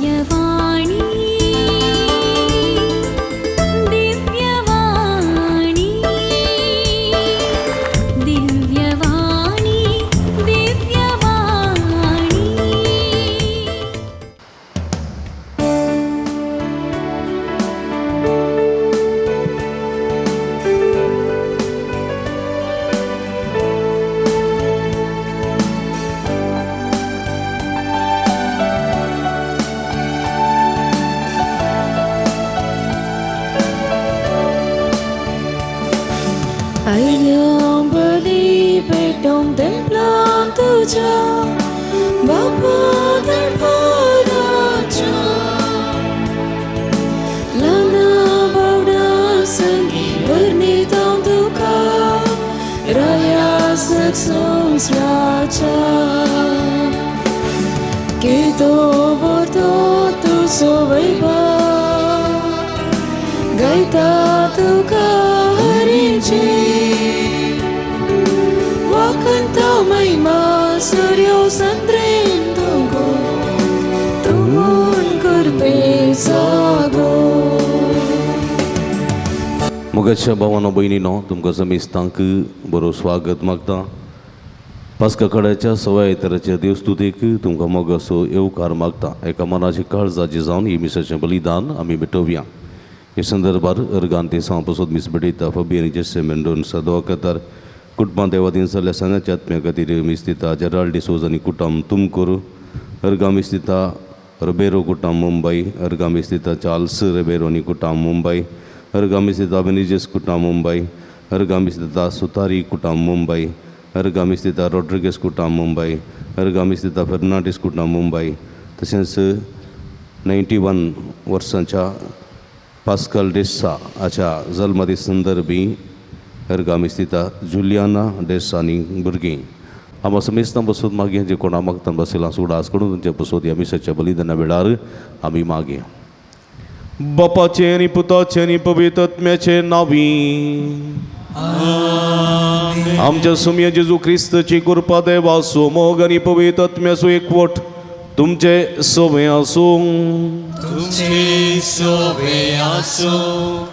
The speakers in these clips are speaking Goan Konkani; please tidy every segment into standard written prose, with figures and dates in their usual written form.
दिव्यवाणी दिव्यवाणी दिव्यवाणी दिव्यवाणी। आयल्या बली पेटोवंक तेंपलां तुज्या बापा दरबाराच्या ल्हाना बावडा संगी वर्णिता तुका राया संवसाराच्या केदो व्हडलो तुजो वैभव गायता तुका हरीची वाखणता महिमा सूर्यो संद्रेन तुगो तुमून करपे जागो। मोगाच्या भावानो भयणीनो, तुमकां समेस्तांक बरो स्वागत मागता। पास्का कड्याच्या सवाय तराच्या देवस्तुतीक तुमकां मोगाचो येवकार मागता। एका मनाची काळजाची जावन ही मिसाचें बलिदान आमी भेटोवया। हे संदर्भार अर्गान ते सांव पसोत मीस भेटयता। फबी आनी जेसे मेंडोन सदोकतार कुटुंबां देवादीन जाल्ल्या सांगाच्या आत्म्या खातीर मीस दिता। जेराल्ड डिसोज आनी कुटुंब तुमकूर। अर्गां मीस दिता रबेरो कुटुंब मुंबय। अर्गां मीस दिता चार्ल्स रेबेरो आनी कुटुंब मुंबय। अर्गां मीस दिता बेनिजेस कुटुंब मुंबय। अर्गां मीस दिता सुतारी कुटुंब मुंबय। अर्गां मीस दिता रॉड्रिगस कुटुंब मुंबय। अर्गां मीस दिता फेर्नांडीस कुटुंब मुंबय। तशेंच 91 वर्सांच्या पास्कल डेस्सा हाच्या जल्मदीस संदर्भी अर्गां मीस दिता जुलियाना डेस्सा आनी भुरगीं। आमकां समेस्तां बसून मागीर जे कोणा मागता बसयलां सुडास करून तुमचे बसून ह्या मिसाच्या बलिदाना वेळार आमी मागया। बापाचें आनी पुताचें आनी पवित्र आत्म्याचें नांवी आमच्या सुम्या जेजू क्रिस्ताची कृपा देवाचो मोग आनी पवित्र आत्म्याचो एकवट तुमचे सोवे आसूं। तुमचे सोवे आसूं।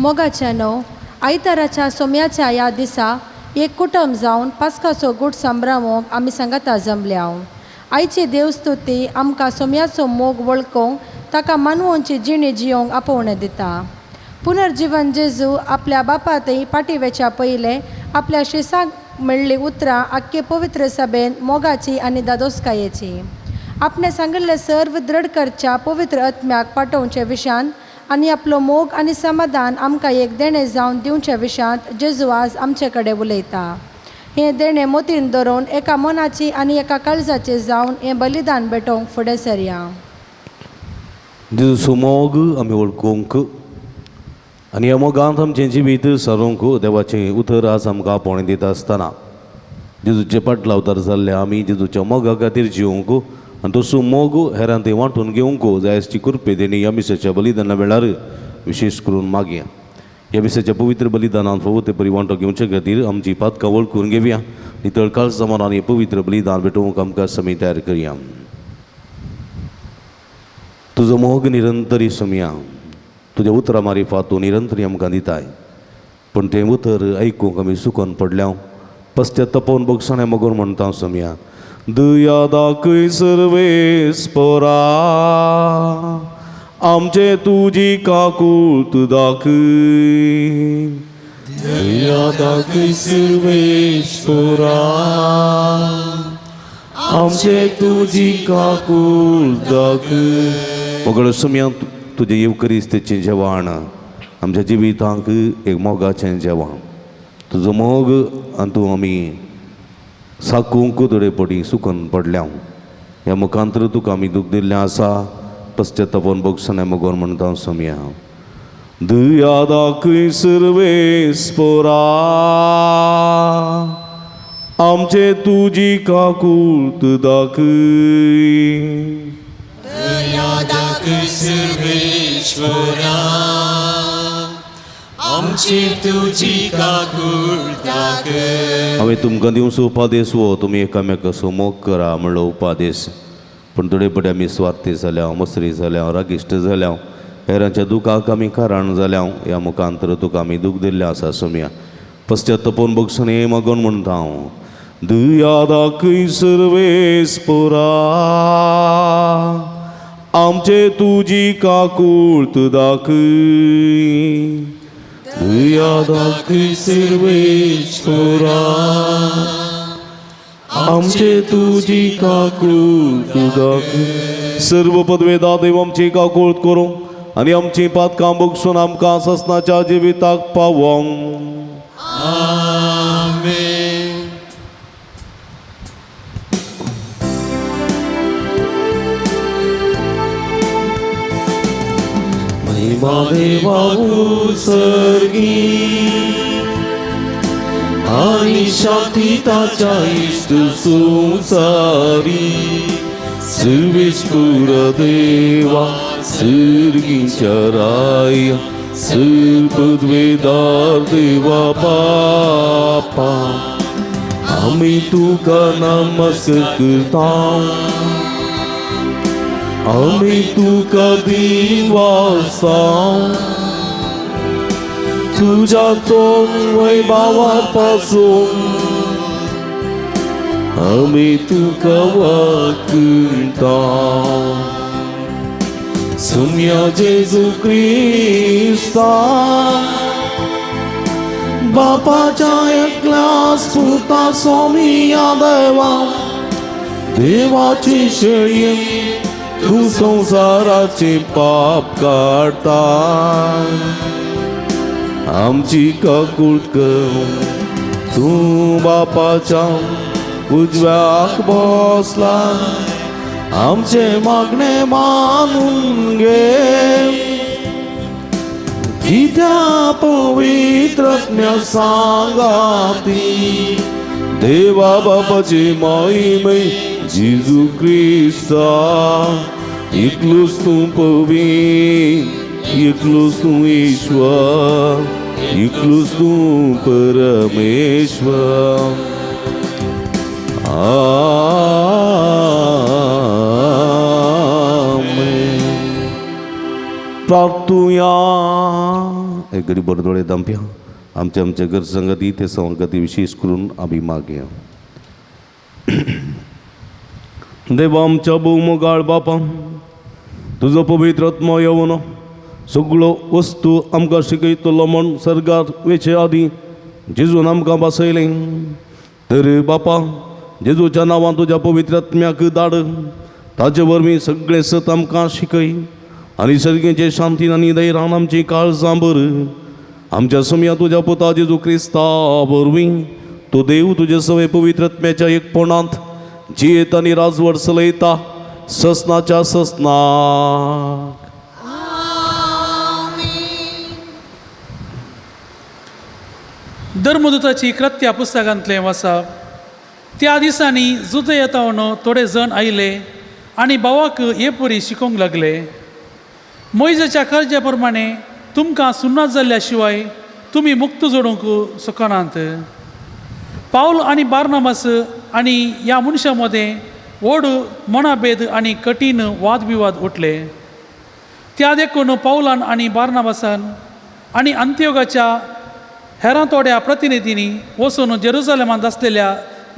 मोगाच्या न्हू आयताराच्या सोम्याच्या ह्या दिसा एक कुटुंब जावन पास्काचो गूट संभ्रमोंक आमी सांगाता जमल्या। आयची देवस्तुती आमकां सोम्याचो मोग वळखूंक ताका मानवोंची जिणी जियोंक आपोवणें दिता। पुनर्जीवन जेजू आपल्या बापा थंय फाटीं वेच्या पयलें आपल्या शिसाक मेळ्ळीं उतरां आख्खे पवित्र सभेन मोगाची आनी दादोसकायेची आपणें सांगिल्लें सर्व दृढ करच्या पवित्र आत्म्याक पाठोवचे विशयांत आनी आपलो मोग आनी समाधान आमकां एक देणें जावन दिवचे विशयांत जेजू आज आमचे कडेन उलयता। हें देणें मोतीन धरून एका मनाची आनी एका काळजाचें जावन हें बलिदान भेटोवंक फुडें सरया। जेजूचो मोग आमी वळखूंक आनी ह्या मोगांत आमचें जिवीत सारोवंक देवाचें उतर आज आमकां आपोवणें दिता आसतना जेजूचे पाटलावतार जाल्ले आमी जेजूच्या मोगा खातीर जिवंक आनी तसो मोग हेरां थंय वांटून घेवंक जाय आसची कृपे देणी ह्या मिसाच्या बलिदाना वेळार विशेश करून मागया। ह्या मिसाच्या पवित्र बलिदानान फावो ते परी वांटो घेवचे खातीर आमची पातकां वळखून घेवया। नितळ काळजा मनान हें पवित्र बलिदान भेटोवंक आमकां समी तयार करया। तुजो मोग निरंतरी सोमया तुज्या उतरां मारिफात तूं निरंतरी आमकां दिताय, पूण तें उतर आयकूंक आमी सुकोन पडल्या। पस्त्या तपोवन भोगसणें मगोर म्हणटा सोमया दया दाखय सर्वेस पोरा आमचे तुजी काकूत दाखय। दया दाखय सर्वेस पोरा आमचे तुजी काकूत दाखय। मोगळ सोमया तुजें येवकरिस्तेचें जेवण आमच्या जिवितांक एक मोगाचें जेवण तुजो मोग आनी तूं आमी साकूंक थोडे पडी सुकून पडल्या। ह्या मुखांतर तुका आमी दूख दिल्लें आसा पश्चातापान भोगसणें मोगोन म्हणटा सोमया दया दाखय सर्वेस पोरा आमचे तुजी काकूत दाखय। दया दाखय सर्वेस पोरा आमचे तुजी काकूत दाखय। हांवें तुमकां दिवचो उपादेस हो तुमी एकामेकाचो मोग करा म्हणलो उपादेस। पूण थोडे पटे आमी स्वार्थी जाल्या, मसरी जाल्या, रागिश्ट जाल्या, हेरांच्या दुखाक आमी कारण जाल्या. ह्या मुखांतर तुका आमी दूख दिल्लें आसा सोम्या. पश्चात्तपून बक्षणे मागून म्हणटा हांव, दुया दाखय सर्वेस्पोरा, आमचे तुजी काकूळत दाखय. दया दाखय सर्वेस्पोरा, आमचे तुजी काकूळत दाखय. सर्व पदवेदा देव आमची काकूळत करूं आनी आमची पातकां बगसून आमकां ससनाच्या जिविताक पावोंक. आमेन. महिमा देवा सर्गी आणि शांती ताच्या इश्ट संसारी. सर्वेस्पुर देवा सर्गीच्या राया, सर्पद्वेदार देवा बापा, आमी तुका नमस्कार करता, आमी तुका दिवासा. तुझ्या तोंड वैभावापासून आमी तुका वाकुता. सुम्या जेजू क्रिस्ता, बापाच्या एकल्याच पुता सोमिया देवा, देवाची शेळी तूं संवसाराचे पाप काडता, आमची काकूळत कर. तूं बापाच्या उजव्याक बसला, आमचे मागणे मानून घे. कित्या पवित्रज्ञ सांगाती देवा बापाची महिमे जेजू क्रिस्ता, एकलोच तूं पवित्र, एकलोच तूं ईश्वर, एकलोच तूं परमेश्वर. आमेन. प्रार्थुया. एक घडी बरे दोळे दांपया. आमच्या आमच्या घर संगती ते संगती विशेष करून आमी मागया. देवा आमच्या भोवमोगाळ बापा, तुजो पवित्र आत्मो येवन सगळो वस्तू आमकां शिकयतलो म्हूण सर्गार वेचे आदीं जेजून आमकां बसयलें. तर बापा, जेजूच्या नांवान तुज्या पवित्र आत्म्याक धाड, ताजे वरवीं सगळें सत आमकां शिकय आनी सर्गेचे शांतीन आनी धैर्यान आमची काळजां भर. आमच्या सुमया तुज्या पुता जेजू क्रिस्ता वरवीं तूं देव तुजे सवय पवित्र आत्म्याच्या एकपणांत जियेत आनी राजवट चलयता ससनाच्या ससनाक. धर्मदूताची कृत्या पुस्तकांतलें वाचप. त्या दिसांनी जुदयेतावन थोडे जण आयले आनी भावाक हे परी शिकोवंक लागले, मोयजेच्या कर्जे प्रमाणे तुमकां सुन्नात जाल्ल्या शिवाय तुमी मुक्त जोडूंक शकनात. पावल आनी बार्नाबास आनी ह्या मनशां मदें व्हड मनाभेद आनी कठीण वादविवाद उठले. त्या देखून पावलान आनी बार्नाबासान आनी अंत्योगाच्या हेरां थोड्या प्रतिनिधींनी वचून जेरुजलेमांत आसलेल्या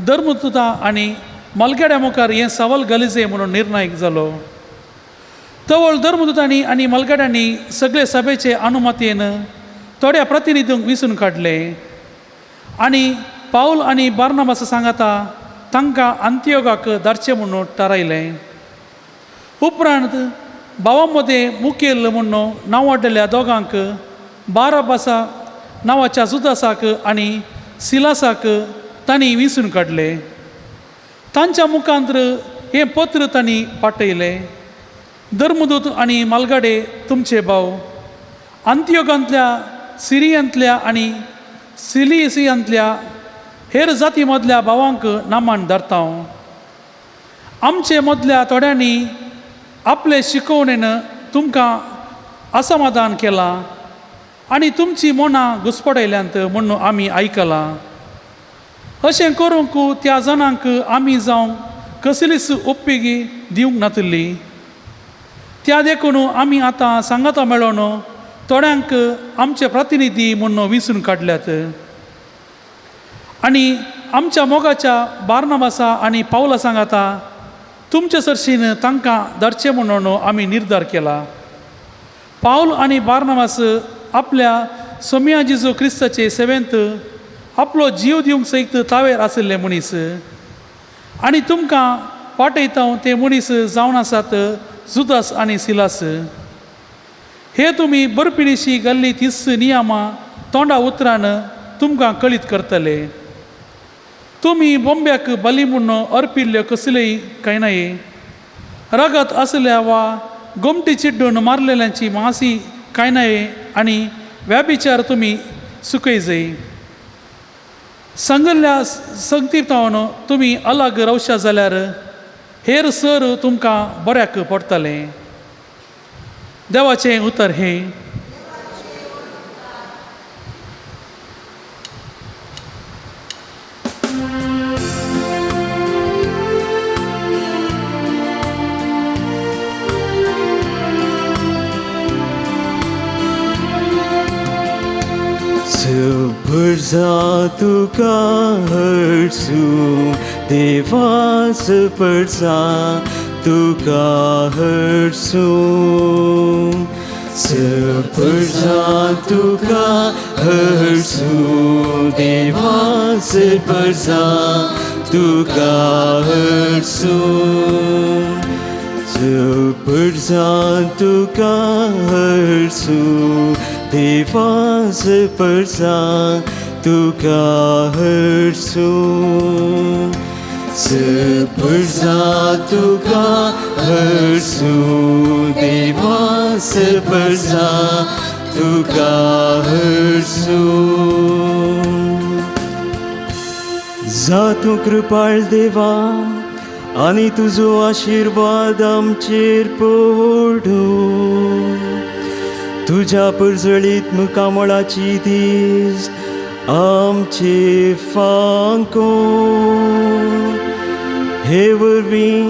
धर्मदूतां आनी मलगड्या मुखार हें सवाल गलिजे म्हणून निर्णायक जालो. तवळ धर्मदूतांनी आनी मलगड्यांनी सगळे सभेचे अनुमतीन थोड्या प्रतिनिधींक विसून काडले आनी पावल आनी बार्नाबास सांगाता तांकां अंत्योगाक धाडचें म्हणून थारायलें. उपरांत भावां मदें मुखेल म्हणून नांवाडलेल्या दोगांक, बाराबासा नांवाच्या जुदासाक आनी सिलासाक तांणी विसून काडले. तांच्या मुखांत्र हें पत्र तांणी पाठयलें, धर्मदूत आनी मालगाडे तुमचे भाव अंत्योगांतल्या, सिरियांतल्या आनी सिलिसियांतल्या हेर जाती मदल्या भावांक नामान धरता. आमचे मदल्या थोड्यांनी आपले शिकवणेन तुमकां असमाधान केलां आनी तुमची मनां घुसपडयल्यांत म्हूण आमी आयकलां. अशें करूंक त्या जाणांक आमी जावं कसलीच उपेगी दिवंक नातिल्ली. त्या देखून आमी आतां सांगाता मेळोन थोड्यांक आमचे प्रतिनिधी म्हूण विंचून काडल्यात आनी आमच्या मोगाच्या बार्नाबासा आनी पावला सांगाता तुमचे सरशीन तांकां धाडचें म्हणून आमी निर्धार केला. पावल आनी बार्नाबास आपल्या सोमिया जेजू क्रिस्ताचे सेवेंत आपलो जीव दिवंक सयत तावेर आशिल्ले मनीस आनी तुमकां वाटयता ते मनीस जावन आसात जुदास आनी सिलास. हे तुमी बरपिणीशी घाल्ली तीस नियमां तोंडा उतरान तुमकां कळीत करतले. तुमी बोंब्याक बली म्हूण अर्पिल्ल्यो कसलेय कांय नाय, रगत आसल्या वा गोमटी चिड्डून मारलेल्यांची मासी कांय नाय आनी व्याभिचार तुमी सुकय जाय. सांगिल्ल्या संगतीतावन तुमी अलग रावशा जाल्यार हेर सर तुमकां बऱ्याक पडटलें. देवाचें उतर हें. सपरजा तुका हरसू देवा, सपरजा तुका हरसू, सपरजा तुका हरसू देवा, सपरजा तुका हरसू, सपरजा तुका हरसू देवा, सपरजा तुका हरसू, सपरजा तुका हरसू देवा, सपरजा तुका हरसू. जा तूं कृपाळ देवा आनी तुजो आशिर्वाद आमचेर पडूं. तुज्या परजळीत मुखामळाची दीस आमचे फांको. हे वरवीं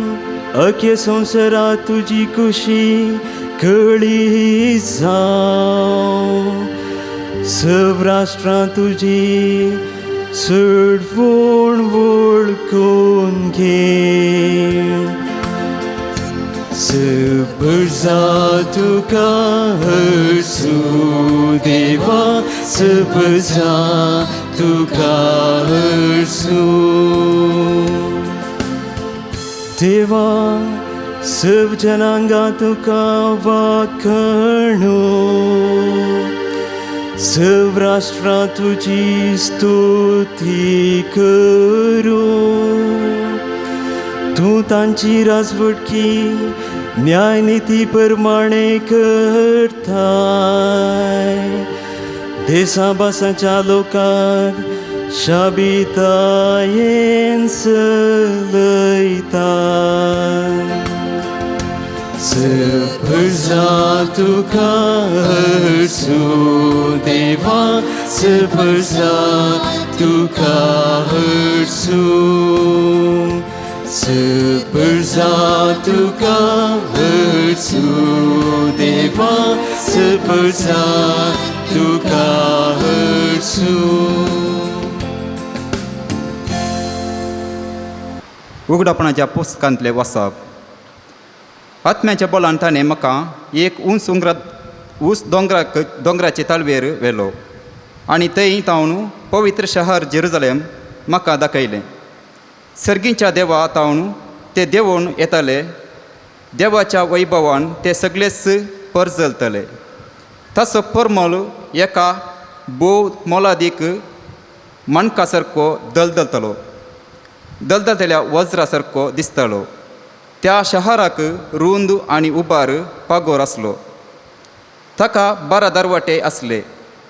अख्या संवसारांत तुजी खुशी कळी जावं. सब राष्ट्रां तुजी चडवण वळखून घे. सपरजा तुका हरसू देवा, सपरजा तुका हरसू देवा, सब जनांगा तुका वाखणू, सब राष्ट्रां तुजी स्तुती करूं. तूं तांची राजवटकी न्यायनिती प्रमाणे करताय. देसा भासांच्या लोकांक शाबितायेन चलयता. सपरजा तुका हरसू देवा, सपरजा तुका हरसू, सपरजा तुका हरसू देवा, सपरजा तुका हरसू. उगडापणाच्या पुस्तकांतले वाचप. आत्म्याच्या बलान ताणें म्हाका एक उंच उंच दोंगराक दोंगराचे ताळवेर व्हेलो आनी थंय तावन पवित्र शहर जेरुजलेम म्हाका दाखयलें. सर्गीच्या देवा तावन ते देंवून येताले. देवाच्या वैभवान ते सगळेच परजलतले. ताचो परमल एका भोव मोलादीक माणका सारको दलदलतलो, दलदलतल्या वज्रा सारको दिसतालो. त्या शहराक रुंद आनी उबार पागोर आसलो. ताका 12 दरवाटे आसले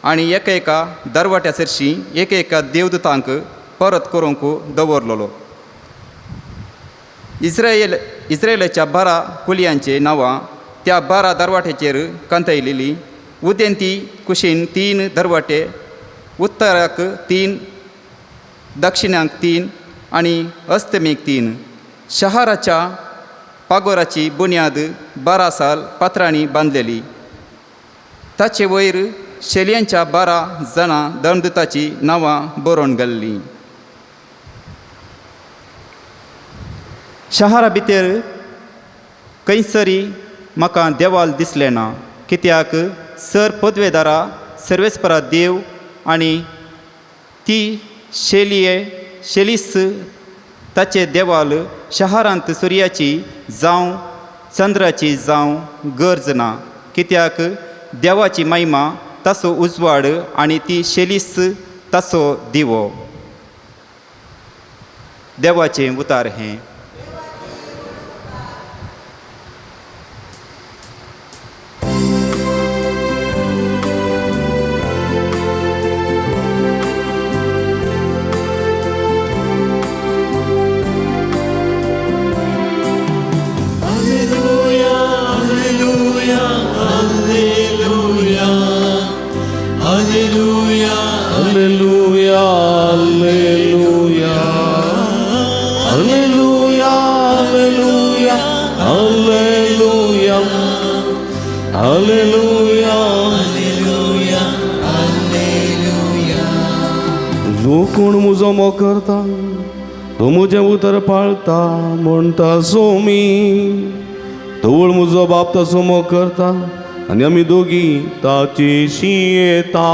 आनी एका एका दरवाट्या सरशीं एक एका देवदूतांक परत करूंक दवरलेलो. इस्रायलाच्या 12 कुलयांची नांवां त्या 12 दरवाट्याचेर कांतयलेलीं. उदेंती कुशीन 3 दरवाटे, उत्तराक 3, दक्षिणाक 3 आनी अस्तमेक 3. शहराच्या पागोराची बुन्याद 12 साल पात्रांनी बांदलेली. ताचे वयर शेलयांच्या 12 जाणां दमदूताची नांवां बरोवन घाल्लीं. शहरा भितर खंयसरी म्हाका देवाल दिसलें ना, कित्याक सर पदवेदारा सर्वेस्परा देव आनी ती शेलये शेलीस ताचे देवाल शहरांत सुर्याची जावं चंद्राची जावं गरज ना, कित्याक देवाची महिमा ताचो उजवाड आनी ती शेलीस ताचो दिवो. देवाचें उतार हें. जो कोण म्हजो मोग करता तो म्हजें उतर पाळता म्हणटा सोमी. तवळ म्हजो बाप ताचो मोग करता आनी आमी दोगी ताचेशी येता.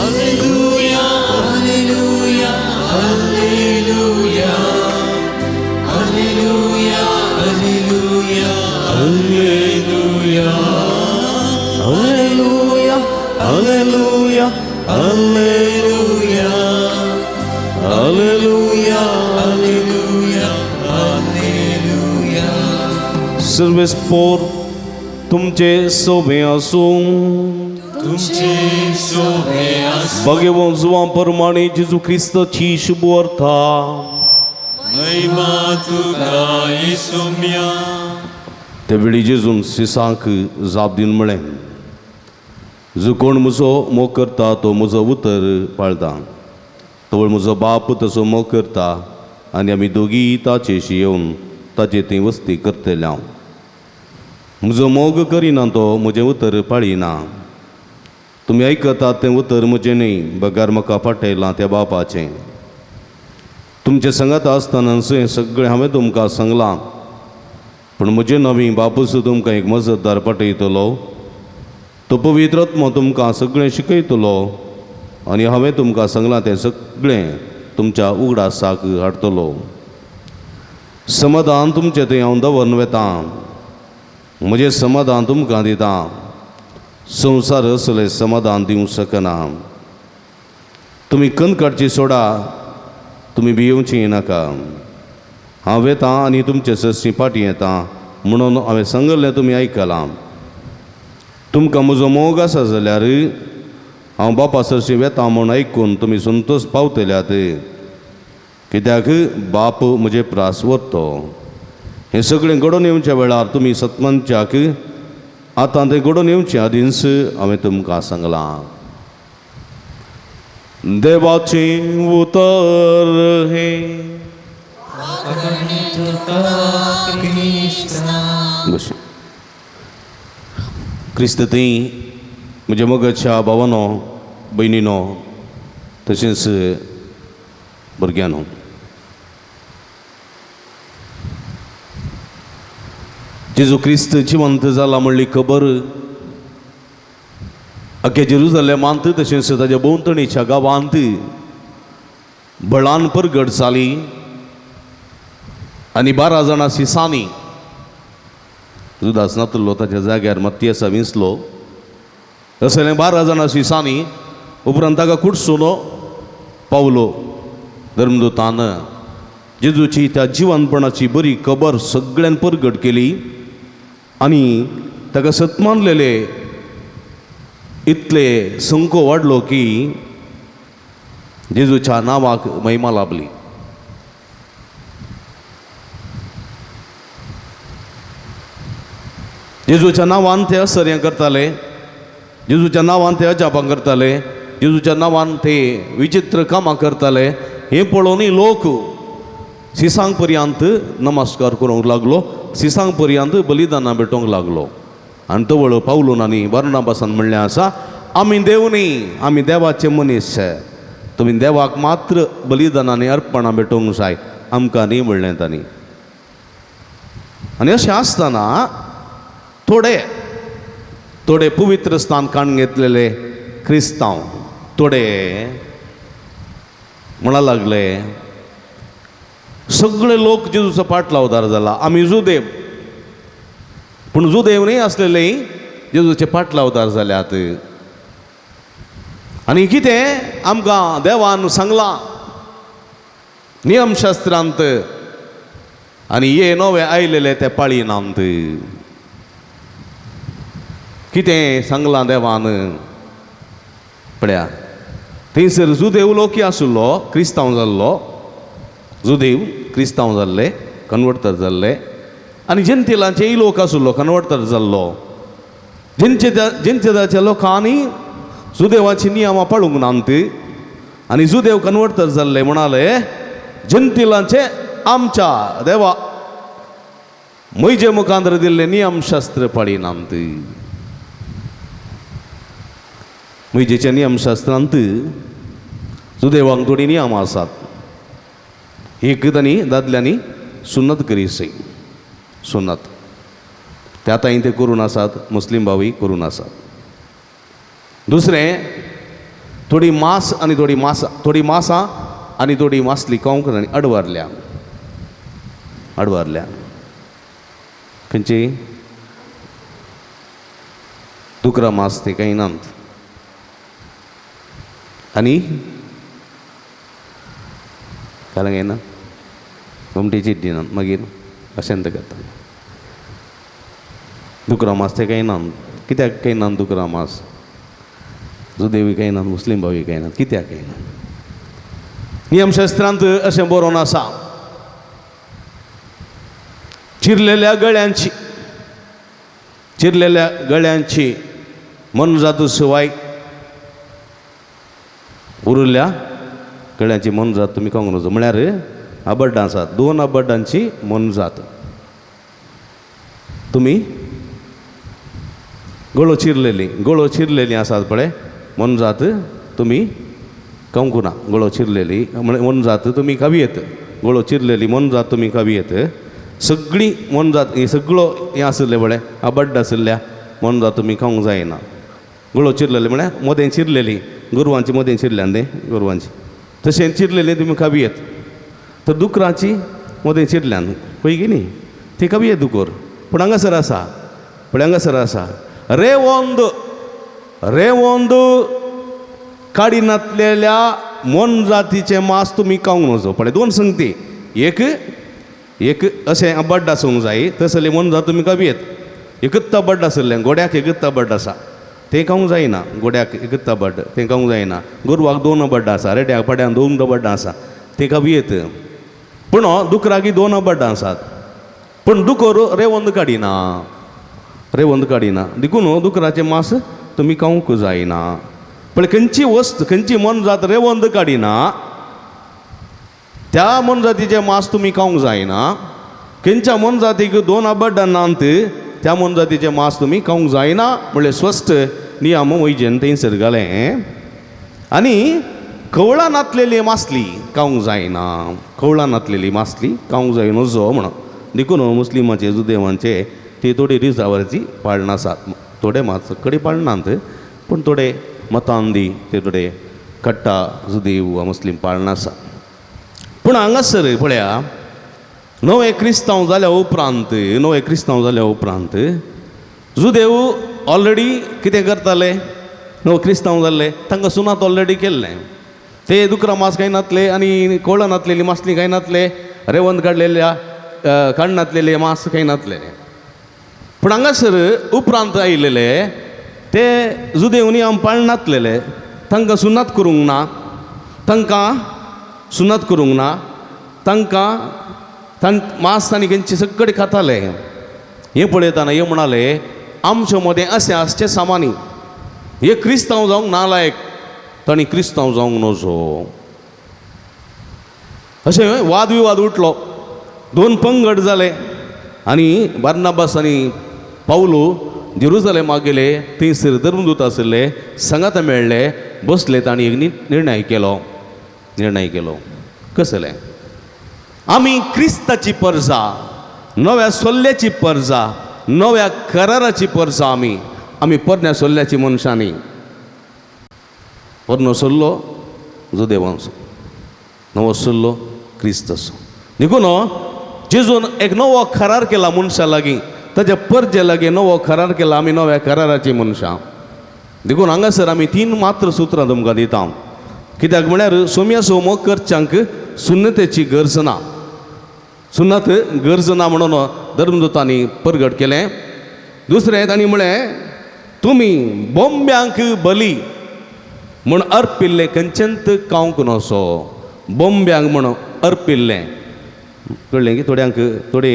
Alleluia, alleluia, alleluia, alleluia, alleluia, alleluia, alleluia, alleluia, alleluia, alleluia, alleluia, alleluia. Sarves पोर तुमचे सोबे आसूं. तुमचे सोबे आसूं. भगवान जुवां परमाणे जेजू क्रिस्ताची शुभ वार्ता. महिमा तुका येसुम्या. त्या वेळी जेजून सिसांक जाप दिवन म्हळें, जो कोण म्हजो मोग करता तो म्हजो उतर पाळता. तवळ म्हजो बाप तसो मोग करता आनी आमी दोगी ताचेशी येवन ताचे थंय वस्ती करतले. हांव म्हजो मोग करिना तो म्हजें उतर पाळिना. तुमी आयकतात तें उतर म्हजें न्हय, बगार म्हाका पाठयलां त्या बापाचें. तुमचे सांगात आसतना हें सगळें हांवें तुमकां सांगलां, पूण म्हजें नवी बापूस तुमकां एक मजतदार पाठयतलो. तो पवित्र आत्मो तुमकां सगळें शिकयतलो आनी हांवें तुमकां सांगलां तें सगळें तुमच्या उगडासाक हाडटलो. समाधान तुमचें थंय हांव दवरून वेतां, म्हजें समाधान तुमकां दितां. संवसार असलें समाधान दिवंक शकना. तुमी कन काडची सोडा, तुमी भियेवची नाका. हांव वेतां आनी तुमचे सरशी फाटीं येता म्हणून हांवें सांगलें तुमी आयकलां. तुमकां म्हजो मोग आसा जाल्यार हांव बापा सरशी वेता म्हूण आयकून तुमी संतोश पावतल्यात, कित्याक बाप म्हजे प्रास व्हरतो. हें सगळें घडोवन येवच्या वेळार तुमी सतमनच्याक आतां तें घडोवन येवचें आदींच हांवें तुमकां सांगलां. देवाचें उतर हें. क्रिस्त थंय म्हज्या मोगाच्या भावानो भयणीनो तशेंच भुरग्यांनो, जेजू क्रिस्त जिवंत जाला म्हणली खबर अख्ख्या जेरुजलेमांत तशेंच ताज्या भोंवतणीच्या गांवांत बळान परगट जाली आनी 12 जाणां सिसांनी जुदास नातलो ताच्या जाग्यार मत्तियासा विंचलो. असलें 12 जाणां सिसांनी उपरांत ताका कुडसून पावलो धर्मदूतान. जेजूची त्या जिवनपणाची बरी खबर सगळ्यान परगट केली आनी ताका सतमानलेले इतले संको वाडलो की जेजूच्या नांवाक महिमा लाभली. जेजूच्या नांवान ते असर्यां करताले, जेजूच्या नांवान ते अजापां करताले, जेजूच्या नांवान ते विचित्र कामां करताले. हें पळोवनूय लोक सिसांग पर्यंत नमस्कार करूंक लागलो, सिसांग पर्यंत बलिदानां भेटोवंक लागलो. आनी तवळ पावलून आनी बार्नाबासान म्हणलें आसा, आमी देव न्ही, आमी देवाचे मनीस, तुमी देवाक मात्र बलिदानांनी अर्पणां भेटोवंक जाय, आमकां न्ही म्हणलें तांणी. आनी अशें आसतना थोडे थोडे पवित्र स्थान काडून घेतलेले क्रिस्तांव थोडे म्हणा लागले, सगळे लोक जेजूचो पाटलावदार जाला, आमी जुदेव, पूण जुदेव न्ही आसलेले जेजूचे पाटलावदार जाल्यात. आनी कितें आमकां देवान सांगलां नियमशास्त्रांत, आनी हे नवे आयलेले ते पाळिनात. कितें सांगलां देवान पळया, थंयसर जुदेव लोकी आशिल्लो, क्रिस्तांव जाल्लो, जुदेव क्रिस्तांव जाल्ले, कन्वर्टर जाल्ले, आनी जेंतिलांचेय लोक आशिल्लो, कन्वर्टर जाल्लो. जेंतिलाच्या लोकांनी जुदेवाची नियमां पाळूंक नात आनी जुदेव कन्वर्टर जाल्ले म्हणाले, जेंतिलांचे आमच्या देवा म्हजे मुखांतर दिल्ले नियमशास्त्र पाळिनात. म्हजेच्या नियमशास्त्रांत जुदेवांक थोडीं नियमां आसात. एक तांणी दादल्यांनी सुन्नत करी सय, सुन्नत ते आतांय ते करून आसात, मुस्लीम भावूय करून आसात. दुसरें, थोडी मांस आनी थोडी मासां, थोडी मासां आनी थोडी मासली खावंक तांणी अडवारल्या, अडवारल्या. खंयची दुकरा मांस ते कांय नात. आनी कारण येना गोमटेची दिनात, मागीर अशें करता. दुकरा मांस ते कांय ना, कित्याक कांय ना दुकरा मांस? जुदेवी कांय ना, मुस्लीम भावी कांय ना, कित्याक कांय ना? नियमशास्त्रांत अशें बरोवन आसा, चिरलेल्या गळ्यांची, चिरलेल्या गळ्यांची मोनजात शिवाय उरिल्ल्या गळ्यांची मोनजात तुमी खावंक नजो. म्हळ्यार आबड्डां आसात, दोन आबड्डांची मोनजात तुमी गळो चिरलेली, गळो चिरलेली आसात पळय मोनजात तुमी खावंक ना. गळो चिरलेली मोनजात तुमी खावयेत, गळो चिरलेली मोनजात तुमी खावयेत. सगळी मोनजात ही सगळो हें आशिल्लें पळय आबड्ड आशिल्ल्या मोनजात तुमी खावंक जायना. गळो चिरलेले म्हळ्यार मदें चिरलेली, गोरवांची मदें चिरल्या न्ही गोरवांची, तशें चिरलेली तुमी खावयेत. तर दुकराची मदें चिरल्यान पळय की न्ही ती खावयेत दुकोर. पूण हांगासर आसा पळय, हांगासर आसा रेवोंद, रेवोंद काडिनातलेल्या मोनजातीचें मांस तुमी खावंक नजो. पळय दोन संगती, एक एक अशें आबड्ड आसूंक जाय, तसले मोनजात तुमी खावयेत. एकच आबड्ड आशिल्लें गोड्याक एकच आबड्ड आसा तें खावंक जायना, गोड्याक एकच आबड्ड तें खावंक जायना. गोरवाक दोन आबड्डां आसा, रेड्याक पाड्यांक दोन आबड्डां आसा तें खावयेत. पूण दुकराकी दोन आबड्डां आसात, पूण दुकोर रेवंद काडिना, रेवंद काडिना, देखून दुकराचें मांस तुमी खावंक जायना. पळय खंयची वस्त, खंयची मोनजात रेवंद काडिना त्या मोनजातीचें मांस तुमी खावंक जायना. खंयच्या मोनजातीक दोन आबड्डां नात त्या मोनजातीचें मांस तुमी खावंक जायना म्हणलें स्पश्ट नियम वैजेन थंयसर घालें. आनी कवळां नातलेली मासली खावंक जायना, कवळां नातलेली मासली खावंक जायना नजो म्हणून. देखून मुस्लिमाचे जुदेवांचे ते थोडी रिजावरची पाळणां आसात, थोडे मात कडेन पाळनात, पूण थोडे मतांदी ते थोडे कट्टा जुदेव वा मुस्लीम पाळणां आसात. पूण हांगासर पळया नवे क्रिस्तांव जाल्या उपरांत, नवे क्रिस्तांव जाल्या उपरांत जुदेव ऑलरेडी कितें करताले, नवे क्रिस्तांव जाल्ले तांकां सुनात ऑलरेडी केल्लें. ते दुकरा मांस खाय नातले आनी कोळां नातलेली मासली खाय नातले, रेवंद काडलेल्या काडनातलेले मांस खाय नातलेले. पूण हांगासर उपरांत आयिल्ले ते जुदेवनी आम पाळनातलेले, तांकां सुनात करूंक ना, तांकां सुनात करूंक ना, तांकां तां मांस आनी खंयचे सगळे खाताले. हें पळयतना हे म्हणाले आमचे मदें अशें आसचें सामानी, हे क्रिस्तांव जावंक नालायक, तांणी क्रिस्तांव जावंक नजो. अशें वादविवाद उठलो, दोन पंगड जाले आनी बार्नाबास आनी पावलो जेरुजलेमाक गेले. थंयसर धर्मदूत आशिल्ले, सांगाता मेळ्ळे, बसले. तांणी एक निर्णय केलो, निर्णय केलो कसलें? आमी क्रिस्ताची परजा, नव्या सोल्ल्याची परजा, नव्या कराराची परजा. आमी आमी पोरण्या सोल्ल्याची मनशां न्ही. पोरनो सोल्लो जुदेवांचो, नवो सोल्लो क्रिस्ताचो. देखून जेजून एक नवो करार केला मनशा लागीं, ताच्या परजे लागीं नवो करार केला. आमी नव्या कराराची मनशां. देखून हांगासर आमी तीन मात्र सुत्रां तुमकां दिता. कित्याक म्हळ्यार सोम्याचो मोग करच्यांक सुन्नतेची गरज ना, सुन्नत गरज ना म्हणून धर्मदूतांनी परगट केलें. दुसरें तांणी म्हळें तुमी बोंब्यांक बली म्हूण अर्पिल्लें खंयचेंत खावंक नसो. बोंब्यांक म्हूण अर्पिल्लें कळ्ळें की थोड्यांक थोडे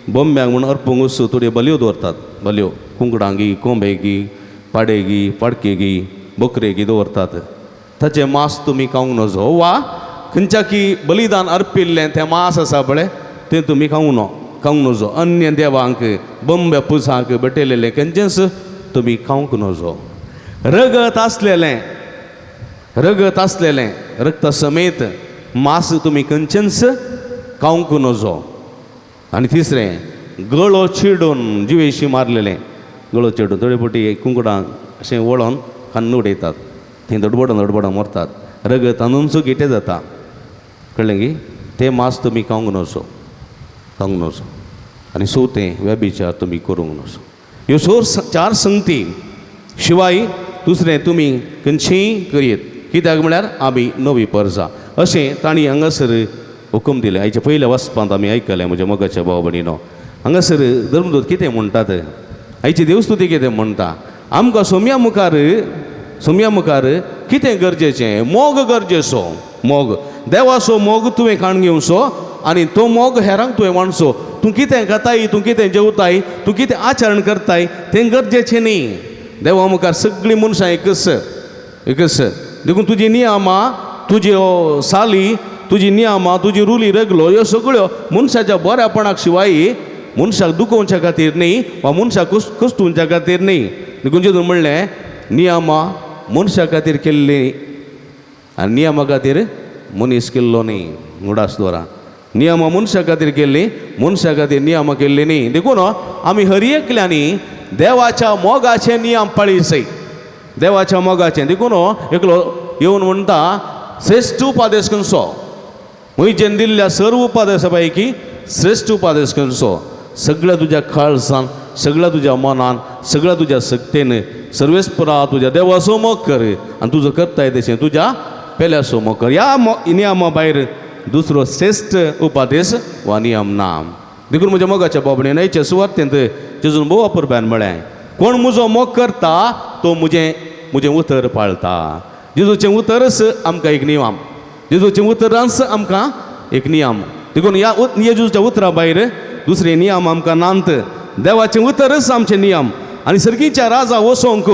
बोंब्यांक म्हूण अर्पूंक वचूं थोड्यो बलयो दवरतात, बलयो कुंकडांगी, कोंबेगी, पाडेगी, पाडकेगी, बोकरेगी दवरतात. ताचें मांस तुमी खावंक नजो वा खंयच्या की बलिदान अर्पिल्लें तें मांस आसा पळय तें तुमी खावंक नजो. अन्य देवांक बोंब्या पुजांक भेटयलेलें खंयचेंच तुमी खावंक नजो. रगत आसलेलें, रगत आसलेलें रगता समेत मांस तुमी खंयचेंच खावंक नजो. आनी तिसरें गळो चिडून जिवेशी मारलेलें, गळो चिडून थोडे फावटी कुंकडांक अशें वळोन खान्न उडयतात, थंय दडबडोन दडबडोन मरतात, रगत तांदूनचो गिटे जाता. कळ्ळें की तें मांस तुमी खावंक नजो, खावंक नजो. आनी चवथें व्यभिचार तुमी करूंक नजो. ह्यो चार संगती शिवाय दुसरें तुमी खंयचीय करयेत. कित्याक म्हळ्यार आमी नवी परजा अशें तांणी हांगासर हुकूम दिलें. आयच्या पयल्या वाचपांत आमी आयकलें म्हज्या मोगाच्या भाव भयणीनो, हांगासर धर्मदूत कितें म्हणटात, आयची देवस्तुती कितें म्हणटा. आमकां सोम्या मुखार, सोम्या मुखार कितें गरजेचें? मोग गरजेचो. मोग देवाचो मोग तुवें काण घेवचो आनी तो मोग हेरांक तुवें वांटचो. तूं कितें खाताय, तूं कितें जेवताय, तूं कितें आचरण करताय तें गरजेचें न्ही. देवा मुखार सगळीं मनशां एकच एकच. देखून तुजी नियमां, तुज्यो साली, तुजी नियमां, तुजी रुली रेगलो ह्यो सगळ्यो मनशाच्या बऱ्यापणाक शिवाय मनशाक दुखोवच्या खातीर न्ही वा मनशाक कश्टुवच्या खातीर न्ही. देखून जेजून म्हणलें नियमां मनशा खातीर केल्लीं आनी नियमा खातीर मनीस केल्लो न्ही. उडास दवरा, नियमां मनशा खातीर केल्लीं, मनशा खातीर नियमां केल्लीं न्ही. देखून आमी हर एकल्यांनी देवाच्या मोगाचे नियम पाळीसय, देवाच्या मोगाचे. देखून एकलो येवन म्हणटा श्रेश्ठ उपादेश खंयचो? म्हजेन दिल्ल्या सर्व उपादेशा पैकी श्रेश्ठ उपादेश खंयचो? सगळ्या तुज्या काळजान, सगळ्या तुज्या मनान, सगळ्या तुज्या शक्तेन सर्वेस्परा तुज्या देवाचो मोग कर आनी तुजो करताय तशें तुज्या पेल्याचो मोग कर. ह्या नियमा भायर दुसरो श्रेश्ठ उपादेश वा नियम ना. देखून म्हज्या मोगाच्या बाबणेन आयचे सुवातेंत जेजून भोव अपुरबायेन म्हळें कोण म्हजो मोग करता तो म्हजें म्हजें उतर पाळता. जेजूचें उतरच आमकां एक नियम, जेजूचें उतरांच आमकां एक नियम. देखून ह्या जेजूच्या उतरा भायर दुसरे नियम आमकां नात. देवाचें उतरच आमचें नियम. आनी सर्गीच्या राजा वचोंक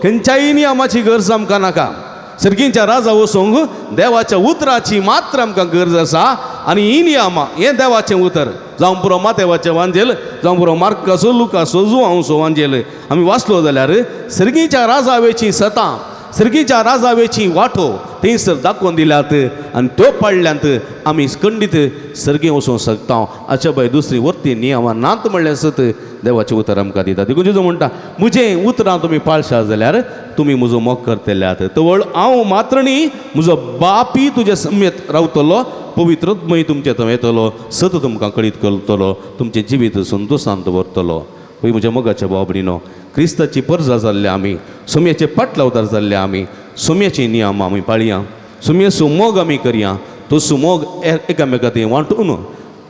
खंयच्याय नियमाची गरज आमकां नाका. सर्गीच्या राजा वचोंक देवाच्या उतराची मात्र आमकां गरज आसा. आनी ही नियमां हें देवाचें उतर, जावं पुरो मातेवाचें वांजेल, जावं पुरो मार्काचो, लुकाचो, जुवांवचो वांजेल आमी वाचलो जाल्यार सर्गीच्या राजावेची सतां, सर्गीच्या राजावेची वाटो थंयसर दाखोवन दिल्यात आनी त्यो पाळ्ळ्यांत आमी खंडीत सर्गी वचूंक शकता. हाच्या भायर दुसरी वरती नियमां नात म्हणलें सत देवाचें उतर आमकां दिता. देखून जेजू म्हणटा म्हजें उतरां तुमी पाळशात जाल्यार तुमी म्हजो मोग करतल्यात. तवळ हांव मात्र न्ही म्हजो बापी तुजे समेत रावतलो, पवित्रत्मय तुमचे थंय येतलो, सत तुमकां कळीत करतलो, तुमचें जिवीत संतोशांत दवरतलो. पळय म्हज्या मोगाच्या भाव भयणीनो, क्रिस्ताची परजा जाल्ल्या आमी, सोम्याचे पाटलावतार जाल्ले आमी, सोम्याचे नियम आमी पाळया, सोम्याचो मोग आमी करया, तो सुमोग एकामेका थंय वांटून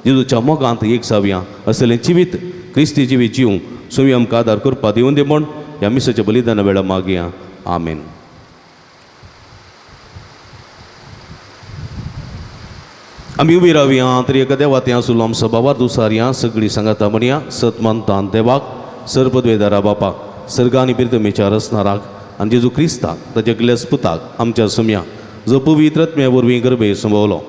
जेजूच्या मोगांत एक जावया. असलें जिवीत क्रिस्ती जिवीत जिवूंक सोमी आमकां आदार करपा दिवन दी म्हण ह्या मिसाच्या बलिदाना वेळार मागया. आमेन. आमी उबी रावया तरी एका देवा थंय आसलो आमचो बाबा दुसारया सगळीं सांगाता म्हणया सत मानता देवाक सर्पद्वेदारा बापाक सर्गा आनी पिरतमेच्या रसनाराक आनी जेजू क्रिस्ताक ताच्या ग्लेस पुताक आमच्या सुम्या जो पवित्रत्म्या वरवीं गर्भे संभवलो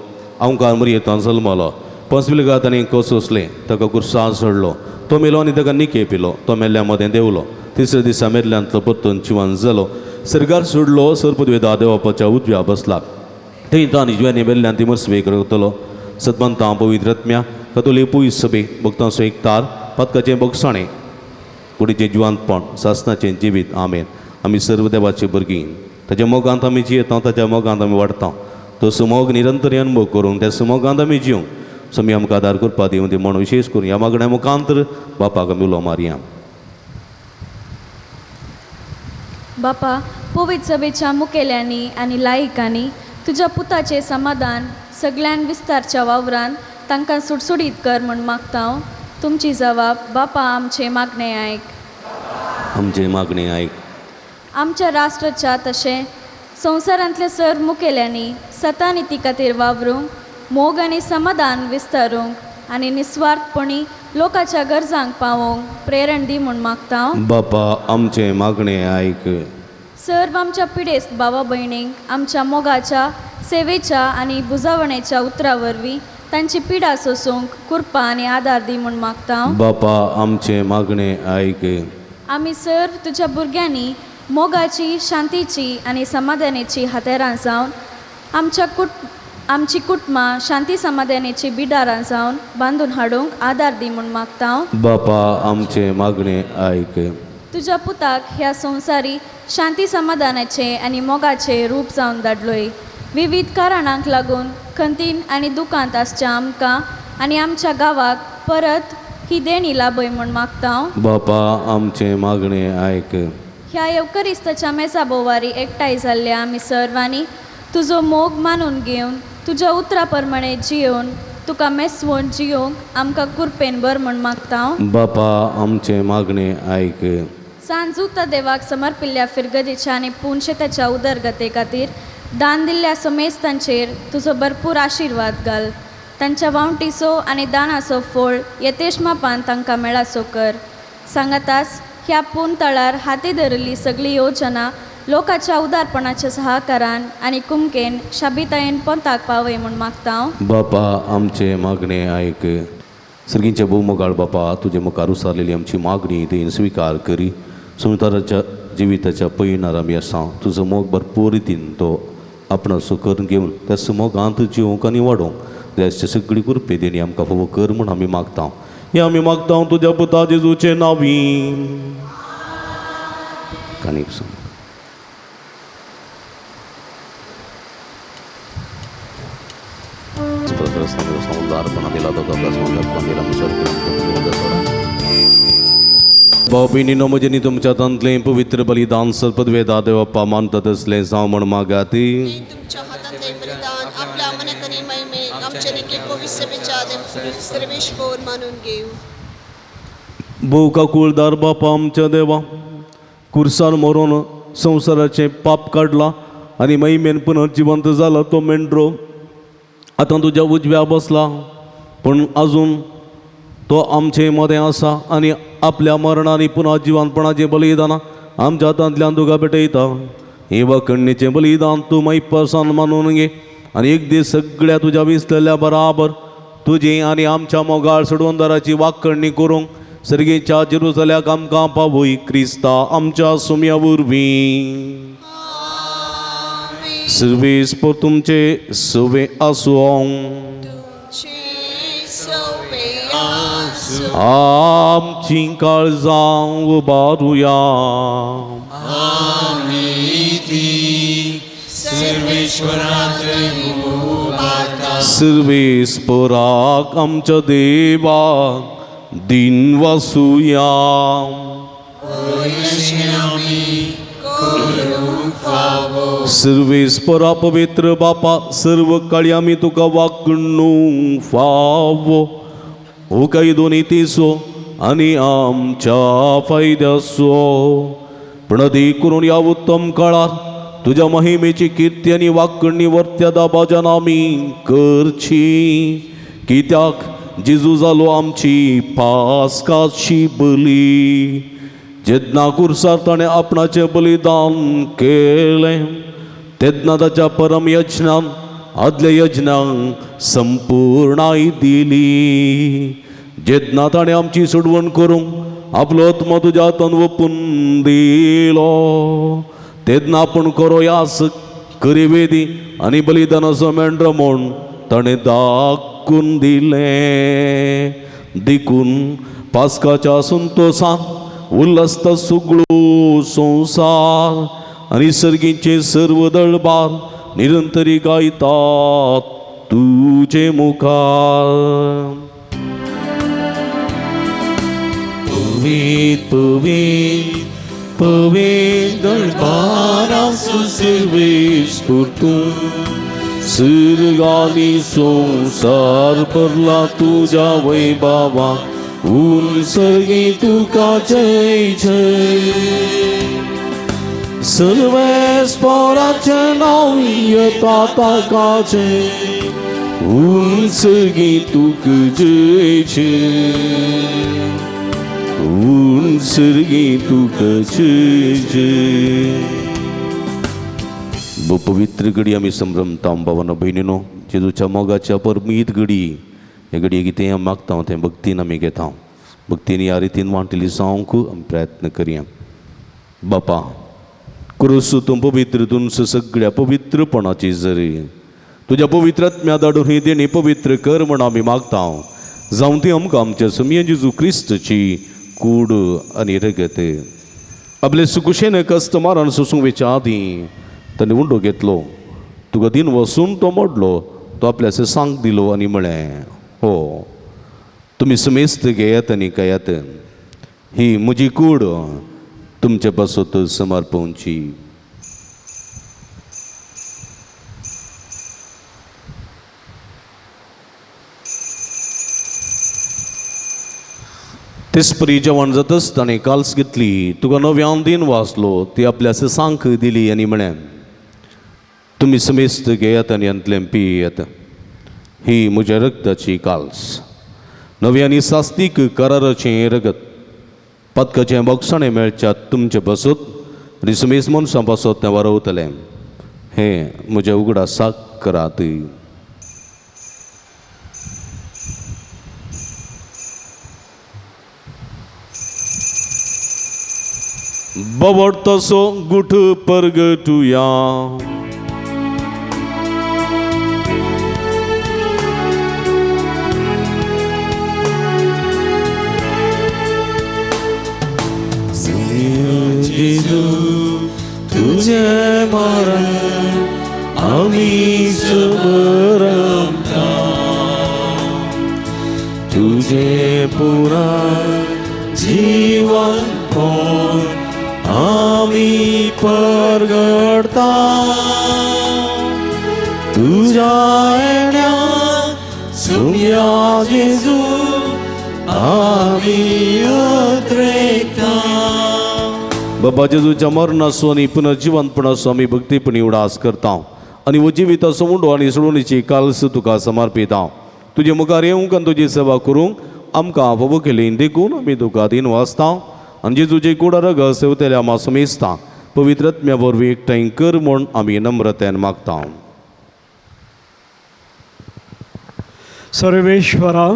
आमकां मरियेंत जल्मलो, पंचविलगात आनी कोसोसलें, ताका कुर्सां चडलो, तो मेलो आनी ताका निके पिलो, तो मेल्ल्या मदें देंवलो, तिसऱ्या दिसा मेल्ल्यांतलो परतून जिवन जालो, सर्गार सोडलो, सर्पद्वेदा देवापाच्या उजव्या बसला, थंय तो आनी जिव्यांनी मेल्ल्यान ती मर्सवे करतलो. सद्मंतां पवित्र आत्म्या कतोली पयस सभे भक्तांचो एक तार पातकाचें बोगसाणें कुडीचें जिवांतपण सासनाचें जिवीत. आमेन. आमी सर्व देवाचे भुरगीं, ताच्या मोगांत आमी जियेता, ताच्या मोगांत आमी वाडटा. तो सुमोग निरंतर अनुभव करूंक त्या सुमोगांत आमी जिवंक स्वामी आमकां आदार करपा दिवं दी म्हूण विशेश करून ह्या मागण्या मुखांतर बापाक आमी उलो मारया. बापा, पवित्र सभेच्या मुखेल्यांनी आनी लायकांनी तुज्या पुताचें समाधान सगळ्यान विस्तारच्या वावरान तांकां सुडसुडीत कर म्हूण मागता हांव. तुमची जबाब बापा आमचें मागणें आयक. आमचें मागणें आयक. आमच्या राष्ट्राच्या तशें संवसारांतल्या सर्व मुखेल्यांनी सतानिती खातीर वावरूंक, मोग आनी समाधान विस्तारूंक आनी निस्वार्थपणी लोकांच्या गरजांक पावोवंक प्रेरण दी म्हूण मागता हांव. बापा आमचें मागणें आयक. सर्व आमच्या पिडेस्त भावा भयणींक आमच्या मोगाच्या, सेवेच्या आनी बुजावणेच्या उतरा वरवीं तांची पिडा सोसूंक कृपा आनी आदार दी म्हूण मागता हांव. बापा आमचें मागणें आयक. आमी सर्व तुज्या भुरग्यांनी मोगाची, शांतीची आनी समाधानाची हातेरां जावन आमच्या आमची कुटुंबां शांती समाधानाची बिडारां जावन बांदून हाडूंक आदार दी म्हूण मागता हांव. बापा आमचें मागणें आयक. तुज्या पुताक ह्या संवसारी शांती समाधानाचें आनी मोगाचें रूप जावन धाडलोय. विविध कारणांक लागून खंतीन आनी दुखांत आसच्या आमकां आनी आमच्या गांवाक परत ही देणी लाभय म्हूण मागता हांव. बापा आमचें मागणें आयक. ह्या येवकरिस्ताच्या मेजा बोवारी एकठांय जाल्ल्या आमी सर्वांनी तुजो मोग मानून घेवन तुज्या उतरा प्रमाणे जियोवन तुका मेसवण जियोवंक आमकां कुरपेन भर म्हूण मागता हांव. बापा आमचें मागणें आयक. सांजूता देवाक समर्पिल्ल्या फिरगजेच्या आनी पुनशेताच्या उदरगते खातीर दान दिल्ल्या समेस्तांचेर तुजो भरपूर आशिर्वाद घाल. तांच्या वावटीचो आनी दानाचो फोळ येतेश मापान तांकां मेळाचो कर. सांगातास ह्या पून तळार हाती धरिल्ली सगळी योजना लोकांच्या उदारपणाच्या सहकारान आनी कुमकेन शाबितायेन पंथाक पावय म्हूण मागता हांव. बापा आमचें मागणें आयक. सर्गींचे भोवमोगाळ बापा, तुजे मुखार उसारलेली आमची मागणी देन स्विकार करी. संवसाराच्या जिविताच्या पयणार आमी आसा, तुजो मोग भरपूर रितीन तो आपणाचो करून घेवन त्या मोगांत जिवंक आनी वाडोवंक जायचे सगळी कृपे देणी आमकां फावो कर म्हूण आमी मागता. हें आमी मागता तुज्या पुता जेजूचे नांवी. कानीक भाव भयणीनो, म्हजें तुमच्या हातांतलें पवित्र बलिदान सर्पद्वेदा देवप्पा मानता तसलें जावं म्हूण मागाती. तुमच्या हातांतलें बलिदान आपल्या मनाकनी महिमेक आमच्या लेखी पवित्र सभेच्या सर्वेश भोवन मानून घेवं. भोव काकुळदार बापा आमच्या देवा, कुर्सार मरोन संवसाराचें पाप काडलां आनी महिमेन पुनर्जिवंत जाला तो मेंढरो आतां तुज्या उजव्या बसला, पूण आजून तो आमचे मदें आसा आनी आपल्या मरणांनी पुनः जिवनपणाचें बलिदान आमच्या हातांतल्यान तुका भेटयता. हे वखणणेचें बलिदान तूं मैपसान मानून घे आनी एक दीस सगळ्या तुज्या विसलेल्या बराबर तुजी आनी आमच्या मोगाळ सोडवंदाराची वाकणणी करूंक सर्गेच्या जेरुसल्याक आमकां पावय क्रिस्ता आमच्या सुम्या वरवीं. सर्वेस पर तुमचे सवे आसूं. आमची काळजां उबारुया. सर्वेस्पराक आमच्या देवाक दिन वासुया. सर्वेस्परा पवित्र बापा, सर्व काळी आमी तुका वागणूक फावो हो कायदो नितीचो आनी आमच्या फायद्याचो. पूण अदीक करून ह्या उत्तम काळार तुज्या महिमेची किर्ती आनी वागणी वर्त्या दाबाजान आमी करची, कित्याक जेजू जालो आमची पास्काची बली. जेन्ना कुर्सार ताणें आपणाचें बलिदान केलें तेन्ना ताच्या परम यज्ञान आदल्या यज्ञांक संपूर्णाय दिली. जेन्ना ताणें आमची सोडवण करूंक आपलो आत्मा तुज्या हातान ओपून दिलो तेन्ना आपूण करो यास करी वेदी आनी बलिदानाचो मेंढरो म्हूण ताणें दाखून दिलें. देखून पास्काच्या संतोसान उल्हासता सगळो संवसार आनी सर्गीचे सर्व दळबार निरंतरी गायतात तुजे मुखार. पवित्र पवित्र पवित्र दरबारासो सर्वेस्पर तूं सर्ग आनी संवसार भरला तुज्या वैभवा उन सर्गी तुका जय जय. सर्वेस्पराचें नांव येता ताकाचें उन सर्गी तुका जय जय उन सर्गी तुका जय जय. पवित्र घडी आमी संभ्रमता भावानो भयणीनो जेजूच्या मोगाच्या परमीत घडी हे घडये कितें आमी मागता तें भक्तीन आमी घेता. भक्तीन ह्या रितीन वांटिल्ली जावंक आमी प्रयत्न करया. बापा क्रुस तूं पवित्र तुमचं सगळ्या पवित्रपणाची जरी तुज्या पवित्र आत्म्या धाडून ही देणी पवित्र कर म्हण आमी मागता. जावं ती आमकां आमच्या सुमये जेजू क्रिस्तची कूड आनी रगत. आपले सुकुशेन कश्ट मारान सोसूंक वेच्या आदीं ताणें उंडो घेतलो तुका दिन वसून तो मोडलो तो आपल्या सांग दिलो आनी म्हळें हो तुमी समेस्त घेयात आनी खायात ही म्हजी कूड तुमचे पासत समर्पणची. तेचपरी जेवण जातच ताणें काल्स घेतली तुका नव्यान दिन वाचलो ती आपल्या सांक दिली आनी म्हळें तुमी समेस्त घेयात आनी हातूंतल्यान पियात ही म्हज्या रगताची काल्स नवी आनी सास्तीक कराराचें रगत पातकाचें बोगसाणें मेळच्यात तुमचे पासत आनी समेस्त मनशां पासत तें वारवतलें हें म्हज्या उगडासाक करात. बवडतसो गुठ परगटुया. जेजू तुझे मरण आमी समरमता तुझे पुरा जीवन कोण आमी परगडता तुझ्या येण्या सुम्या जेजू आमी उतरेता. बाबा जेजूच्या मरणाचो आनी पुनर्जिवंतपणाचो आमी भक्तीपणी उडास करता आनी हो जिविताचो उंडो आनी सोडवणीची काल्स तुका समर्पिता. तुजे मुखार येवंक आनी तुजी सेवा करूंक आमकां फावो केली देखून आमी तुका दिन वाचता आनी जेजूचे कुडा रगत सेवतल्या आमा समेजता पवित्र आत्म्या वरवीं एकठांय कर म्हूण आमी नम्रतेन मागता. सर्वेश्वरा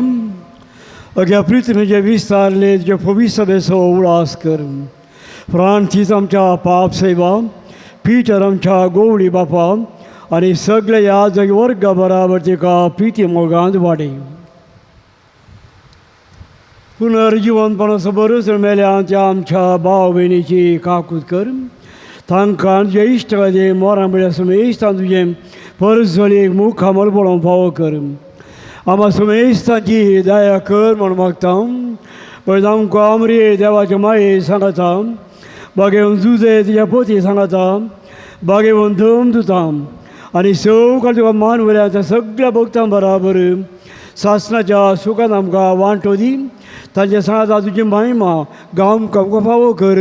अग्या पृथ्वीचे विस्तारले तुज्या पवित्र उडास कर. फ्रांसीस आमच्या पाप सेवा पीटर आमच्या गोवळी बापा आनी सगळे ह्या जग वर्गा बराबर तिका प्रिती मोगांत वाडय. पुनर्जिवनपणाचो बरोच मेल्या त्या आमच्या भाव भयणीची काकूत कर. तांकां तुज्या इश्ट खातीर मोरां म्हळ्यार समेस्तान तुजें परजळीक मुखामळ पळोवंक फावो कर. आमा समेस्तांची दया कर म्हूण मागता. पळय आमकां आमरे देवाचे माये सांगता बागेवन जुजे तुज्या पोती सांगता बागेवन धम दुता आनी सवकाळ तुका मान वयल्या त्या सगळ्या भक्तां बराबर सासणाच्या सुखान आमकां वांटो दी. तांच्या सांगाता तुजी महिमा गांव आमकां फावो कर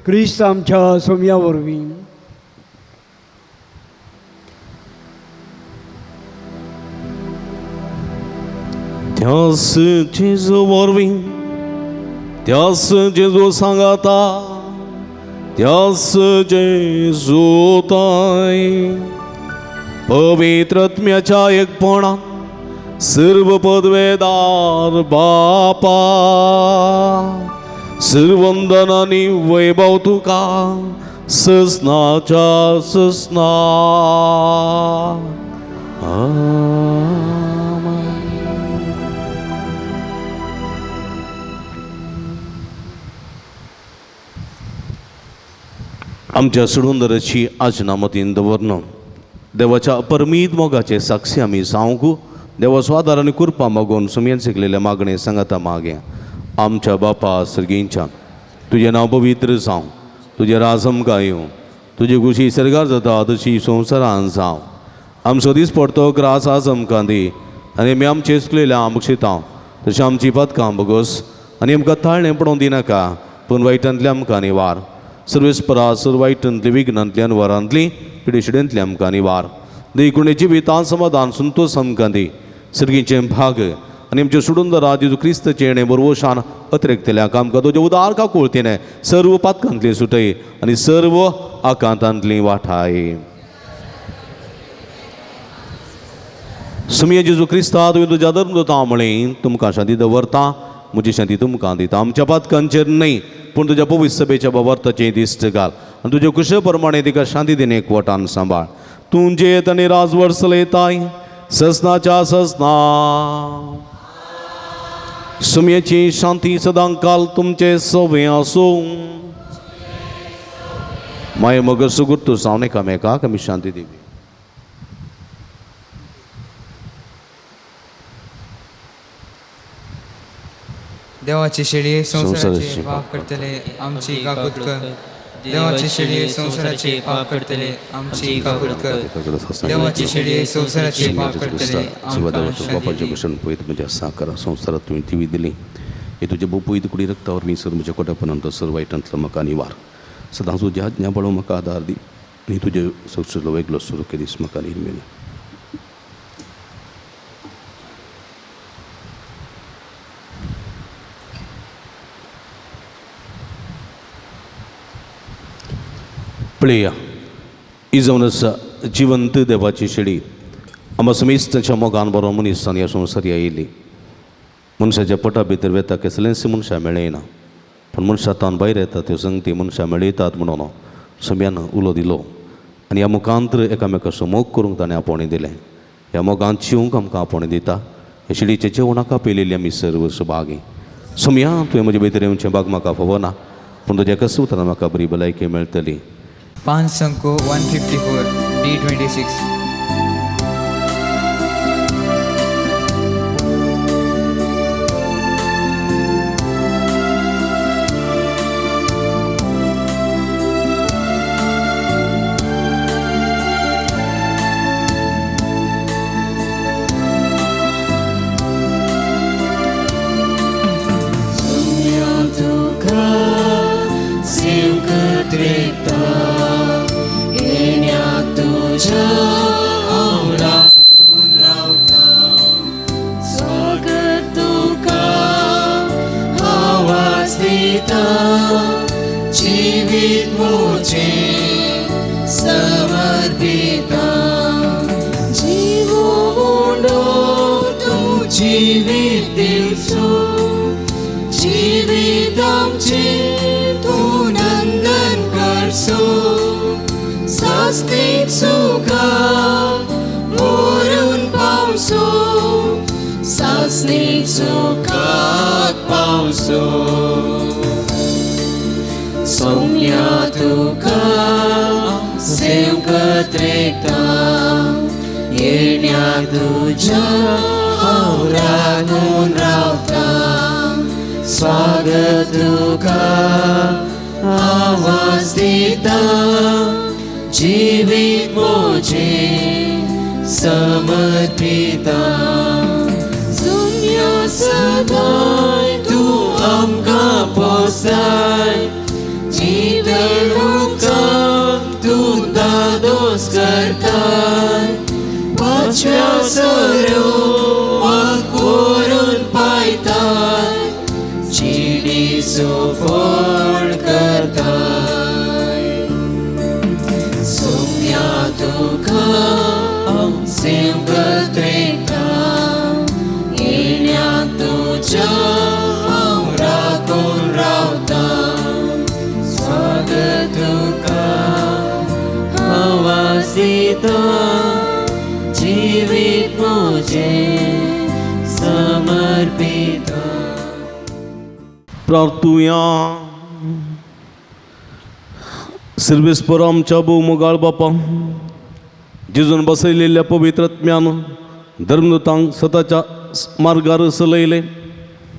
क्रिस्त आमच्या सोम्या वरवीं. त्यास जेजू वरवीं त्यास जेजू सांगाता त्यास जेजू ताय पवित्रत्म्याच्या एकपणा सर्व पदवेदार बापा सर्वंदन आनी वैभव तुका ससनाच्या ससना. आमच्या सुडुंदराची आजना मतीन दवरन देवाच्या अपरमीत मोगाचे साक्षी आमी जावंक देवाचो आदार आनी कृपा मागून सुमयेन शिकलेल्या मागणे सांगाता मागे. आमच्या बापा सर्गींच्या तुजें नांव पवित्र जावं, तुजें राज आमकां येवं, तुजी खुशी सर्गार जाता तशी संवसारान जावं. आमचो दीस पडतो ग्रास आज आमकां दी आनी आमी आमचे चुकलेल्या आमक्षितां तशें आमची पदकां बगोस आनी आमकां ताळणें पडोवंक दिनाका पूण वायटांतलें आमकां निवार. सर्वेस्परा सर्व वायटांतली विघ्नांतली अनवरांतली पिडेशिडेंतली आमकां निवार. देखून जिवितान समाधान संतोष आमकां दी. सर्गीचें भाग आनी आमचे सुडुंदरा जेजू क्रिस्तचें येणें बरवशान अतिरेकतल्याक आमकां तुजें उदार काकुळतीने सर्व पातकांतली सुटय आनी सर्व आकांतांतली वाठाय. सुमये जेजू क्रिस्ता तुवें तुज्या धर्मदूतां म्हळें तुमकां शांती दवरता म्हजी शांती तुमकां दिता. आमच्या पातकांचेर न्हय पूण तुज्या पवित्र सभेच्या बाबर्थाचें दिश्ट घाल आनी तुजे कुशे प्रमाणे तिका शांती दिने एकवटान सांबाळ. तूं जेत आनी राजवट चलयताय ससनाच्या ससना. सुमयेची शांती सदांकाल तुमचे सवे आसूं. माये मगर सुगूर तूं जावन एकामेकाक आमी शांती दिवी. देवाची शेळी संवसाराचे पाप करतले आमची काकूत कर. देवाची शेळी संवसाराचे पाप करतले आमची काकूत कर. देवाची शेळी संवसाराचे पाप करतले बापाच्या भूषण पळयत म्हज्या साकारा संवसारात तुवें थिवी दिली हे तुजे बोपयत कुडी रक्तावर मी सर म्हज्या कोट्यापर्यंत सर वायटांतलो म्हाका निवार. सदांच तुज्या आज्ञा पळोवंक म्हाका आदार दी आनी तुजे संवसारांतलो वेगळो सुरू दीस म्हाका निर्मेलो. पळया ही जावन आसा जिवंत देवाची शेळी आमकां समेस्तांच्या मोगान बरो मनीसान ह्या संवसार आयिल्ली. मनशाच्या पोटा भितर वेता कसलेंच मनशां मेळना पूण मनशां तावन भायर येता त्यो संगती मनशां मेळयतात म्हणून सम्यान उलो दिलो आनी ह्या मुखांतर एकामेकाचो मोग करूंक ताणें आपोवणें दिलें. ह्या मोगान जिवंक आमकां आपोवणें दिता. ह्या शेळीचें जेवणाक आपयलेली आमी सर्व सुभागी. सोम्या तुवें म्हजे भितर येवचें भाग म्हाका फावना पूण तुज्या कसो उतरान म्हाका बरी भलायकी मेळटली. 5 संको 154 D26. सेवकत रेखता येण्याक तुज्या हांव राखून रावता स्वागत तुका आवाज दिता जिवीत म्हजें समर्पिता. प्रार्थुया. सर्वेस्पर आमच्या भोव बापा जेजून बसयलेल्या पवित्र आत्म्यान धर्मदूतांक स्वताच्या मार्गार चलयले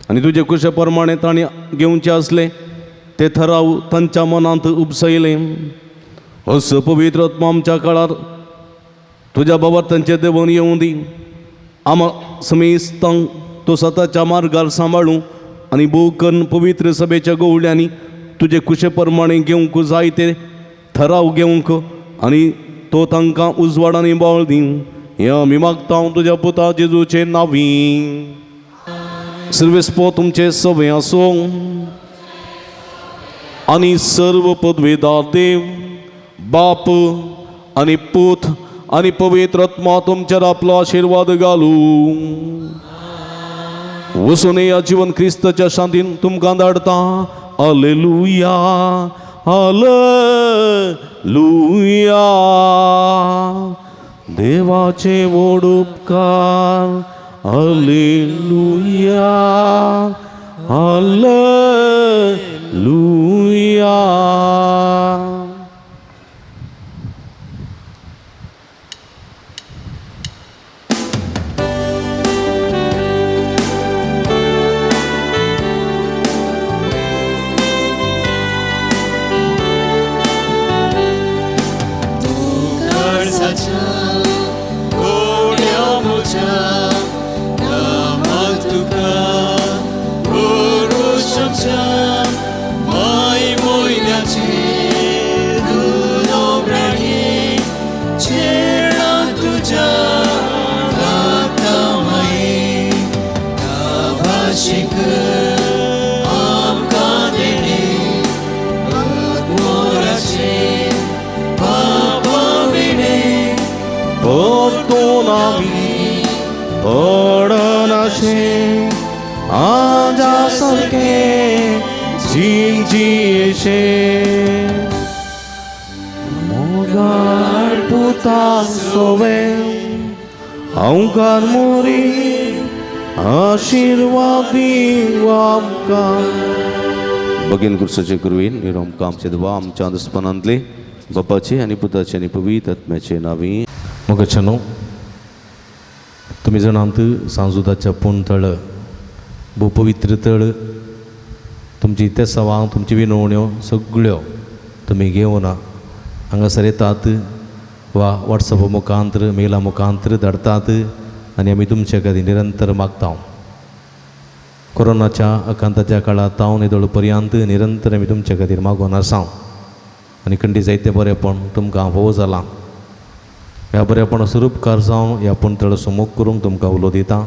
आनी तुजे कुशे प्रमाणे तांणी घेवचे आसले ते थराव तांच्या मनांत उपसयले. असो पवित्र आत्मा आमच्या काळार तुज्या बाबा तांचे देवून येवं दी. आमा समेस्तांक तो स्वताच्या मार्गार सांबाळूं आनी भोव करून पवित्र सभेच्या गोवळ्यांनी तुजे कुशे प्रमाणे घेवंक जाय ते थराव घेवंक आनी तो तांकां उजवाडांनी बळ दिवं. हें आमी मागता तुज्या पुता जेजूचे नांवी. सर्वेस्पो तुमचे सवे आसूं आनी सर्व पदवेदार देव बाप आनी पूत आनी पवित्र आत्मा तुमचेर आपलो आशिर्वाद घालूं. वचून या जिवन क्रिस्ताच्या शांतीन तुमकां धाडटा. Alleluia, alleluia. देवाचे व्हड उपकार. आलेलुया, आलेलुया. आजा सारकें जिंजियेशे मोगाळ पुता सोवे हांवकार मोरी आशिर्वाद आमकां. बगीन कुर्साचे कुरवीन निरोमकां आमचे देवा आमच्या दुस्पनांतले बापाचे आनी पुताचे आनी पवित्र आत्म्याचे नांवी. मोगाच्यानो तुमी जाणांत सांजुदाच्या पूण तळ भोव पवित्र तळ तुमची तेसावां तुमची विनवण्यो सगळ्यो तुमी घेवन हांगासर येतात वा वॉट्सॅप मुखांतर मेला मुखांतर धाडटात आनी आमी तुमचे खातीर निरंतर मागता. कोरोनाच्या आकांताच्या काळांत हांव निदळ पर्यंत निरंतर आमी तुमचे खातीर मागून आसा आनी खंडी जायते बरेपण तुमकां भोव जालां. ह्या बरेपणाचो उपकार जावन ह्या पुणतळ सुमूक करूंक तुमकां उलो दिता.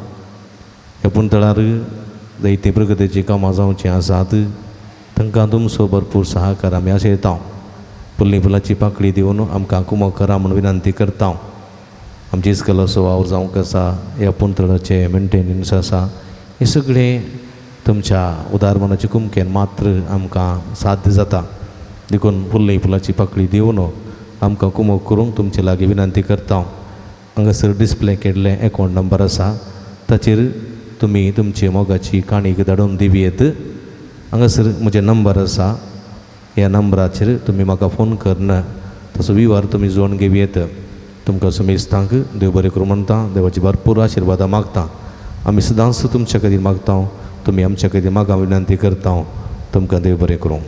ह्या पुणतळार जायती प्रगतीचीं कामां जावचीं आसात तांकां तुमचो भरपूर सहकार आमी आशयता. फुल्ली फुलाची पाकळी दिवन आमकां कुमक करा म्हूण विनंती करता. आमची इस्कलाचो वावर जावंक आसा, ह्या पुणतळाचें मेंटेनन्स आसा, हें सगळें तुमच्या उदार मनाचे कुमकेन मात्र आमकां साध्य जाता. देखून फुल्ली फुलाची पाकळी दिवन आमकां कुमक करूंक तुमचे लागीं विनंती करता. हांगासर डिस्प्ले केल्लें एकावंट नंबर आसा ताचेर तुमी तुमची मोगाची काणीक धाडून दिवयेत. हांगासर म्हजें नंबर आसा, ह्या नंबराचेर तुमी म्हाका फोन करून तसो विवर तुमी जोडून घेवयेत. तुमकां सुमेस्तांक देव बरें करूं म्हणटा. देवाची भरपूर आशिर्वादां मागता. आमी सदांच तुमच्या खातीर मागता, तुमी आमच्या खातीर मागा विनंती करता. तुमकां देव बरें करूं.